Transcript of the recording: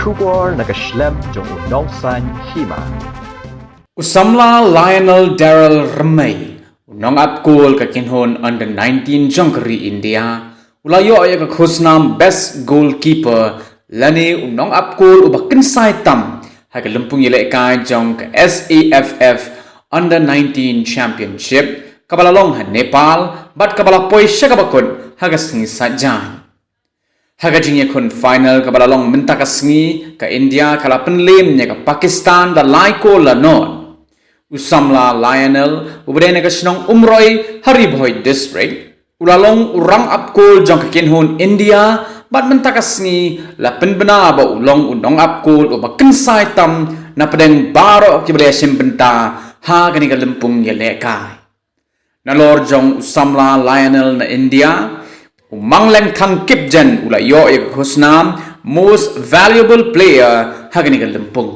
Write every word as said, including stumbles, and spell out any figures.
Khubor na ka shlem jong u nongsaiñ hima. U samla Lionel Daryl Remei, u nongap kol ka kynhun under nineteen jong ka ri India, u la ïoh ïa ka khusnam best goalkeeper lane u nongap kol uba kynsai tam ha ka lympung ïalehkai jong ka S A F F under nineteen championship kaba la long ha Nepal bad kaba la poi sha kaba kut ha ka sngi Saitjaiñ. Ha ka jingïakhun final kaba la long mynta ka sngi, ka India ka la pynliem ïa ka Pakistan da lai kol la nod. U samla Lionel, uba dei na ka shnong Umroi ha Ri Bhoi District, u la long u nongap kol jong ka kynhun India bad mynta ka sngi la pynbna ba u long u nongap kol uba kynsai tam na pdeng baroh kiba la ïashim bynta ha kane ka lympung ïalehkai. Nalor jong u samla Lionel na India, u Manglengthang Kipgen u la ïoh ïa ka khusnam Most Valuable Player ha kane ka lympung.